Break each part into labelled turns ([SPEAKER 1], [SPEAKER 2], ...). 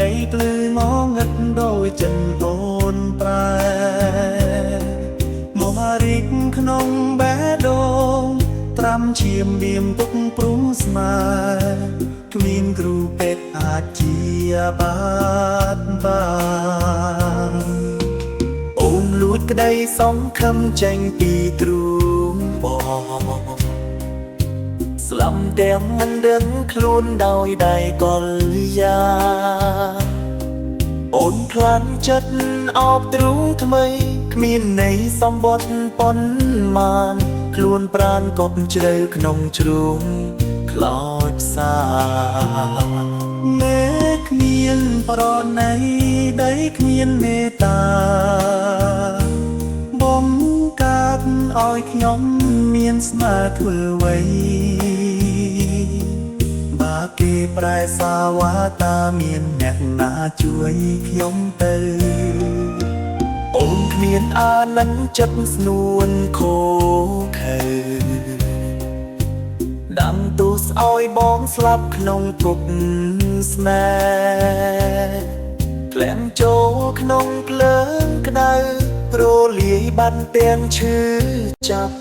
[SPEAKER 1] ដីភ្លឺងងឹតដោយចិនអូនប្រែមករីកក្នុងបេះដូងត្រាំឈាមបៀមទុកព្រំស្មាគ្មានគ្រូពេទ្យអាចជាបាតបានអូនលួចក្តីសង្ឃឹមចេញពីទ្រូងបង ស្លាប់ទាំងមិនដឹងខ្លួនដោយដៃកល្យាអូនខ្លាញ់ចិត្តអបទ្រូងថ្មីគ្មានន័យសម្បត្តិប៉ុន្មានខ្លួនប្រានកប់ជ្រៅក្នុងជ្រូងខ្លោចសាមេគ្មានប្រណីដីគ្មានមេត្តា បងកាត់ឲ្យខ្ញុំមានស្មាធ្វើអ្វីបើគេប្រែសាវ៉ាតាមានអ្នកណាជួយខ្ញុំទៅអូនគ្មានអាណិនចិត្តស្នួនខោខើដាំទោសឲ្យបងស្លាប់ក្នុងគុកស្នេហ៍ ធ្លាក់ចូលក្នុងភ្លើងក្តៅរលាយបានទាំងឈឺចាប់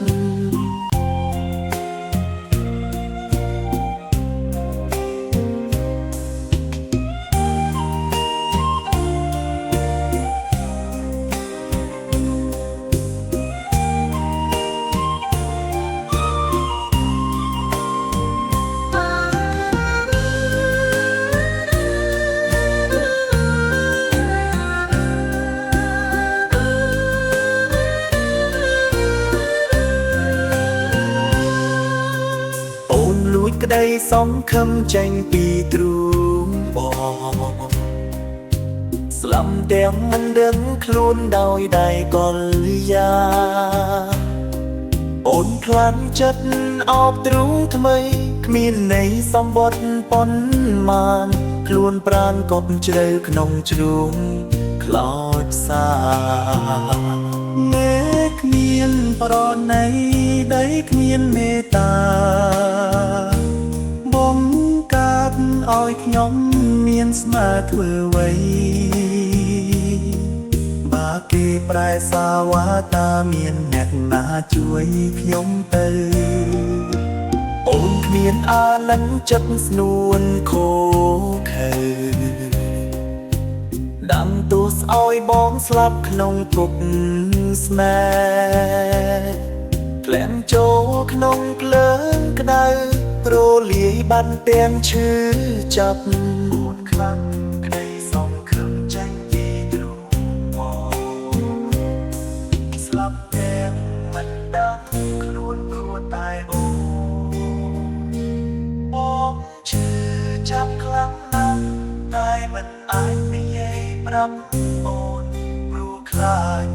[SPEAKER 1] អូនលួចក្តីសង្ឃឹមចេញពីទ្រូងបងស្លាប់ទាំងមិនដឹងខ្លួនដោយដៃកល្យាអូនខ្លាញ់ចិត្តអបទ្រូងថ្មីគ្មានន័យសម្បត្តិប៉ុន្មានខ្លួនប្រានកប់ជ្រៅក្នុងជ្រូងខ្លោចសាមេគ្មានប្រណីដីគ្មានមេត្តាបងកាត់ឲ្យខ្ញុំមានស្មាធ្វើអ្វីបើគេប្រែសាវ៉ាតាមានអ្នកណាជួយខ្ញុំទៅអូនគ្មានអាណិនចិត្តស្នួនខោខើដាំទោសឲ្យបងស្លាប់ក្នុងគុកស្នេហ៍ធ្លាក់ចូលក្នុងភ្លើងក្តៅរលាយបានទាំងឈឺចាប់អូនខ្លាំងក្តីសង្ឃឹមចេញពីទ្រូងបងស្លាប់ទាំងមិនដឹងខ្លួនព្រោះតែអូនបងឈឺចាប់ខ្លាំងណាស់តែមិនអាចនិយាយប្រាប់អូនព្រោះខ្លាច